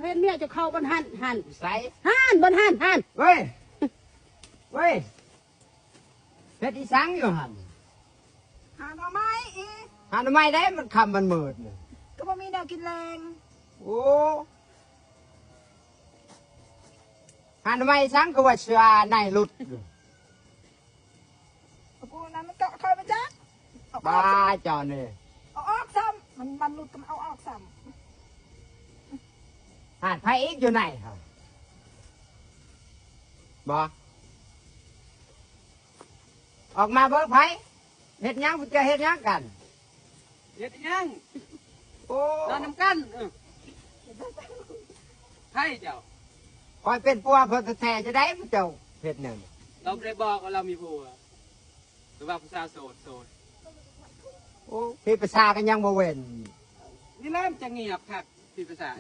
ເຫັນເມຍເຈົ້າເຂົ້າບ່ອນຫັ້ນຫັ້ນ ໃສ ຫັ້ນບ່ອນຫັ້ນຫັ້ນ ເວີຍ ເວີຍ ເຮັດອີສັງຢູ່ຫັ້ນ? ຫາໜໍ່ໄມ້ອີກ. ຫາໜໍ່ໄມ້ໄດ້ ມັນຄ່ຳມັນມືດ ກໍບໍ່ມີແນວກິນແລງ. ໂອ້ ຫາໜໍ່ໄມ້ອີສັງ ຄືວ່າເສື້ອໃນຫຼຸດ. ເອົາກູນັ້ນມັນເກາະຂ້ອຍມາຈັກ ເອົາອອກ ບ້າເຈົ້ານີ້ ເອົາອອກຊ້ຳ ມັນ ມັນຫຼຸດກໍເອົາອອກຊ້ຳ. ຫານໃຜອີກຢູ່ໃນຫະ ບໍ່ ອອກມາເບິ່ງໃຜ ເຮັດຫຍັງ ພວກເຈົ້າເຮັດຫຍັງກັນ? ເຮັດຫຍັງ? ໂອ້ ນອນນຳກັນ ເອີ ໃຜເຈົ້າ? ຂ້ອຍເປັນຜົວເພິ່ນແທ້ໆ ຈະໄດ້ພວກເຈົ້າເຮັດຫຍັງ? ລາວບໍ່ໄດ້ບອກວ່າລາວມີຜົວ ຫຼືວ່າຜູ້ສາວໂສດ ໂສດ. ໂອ້ ເປັນພາສາກໍຍັງບໍ່ເວັ້ນ ນີ້ແຫຼະມັນຈະງຽບຄັກ ເປັນພາສາ.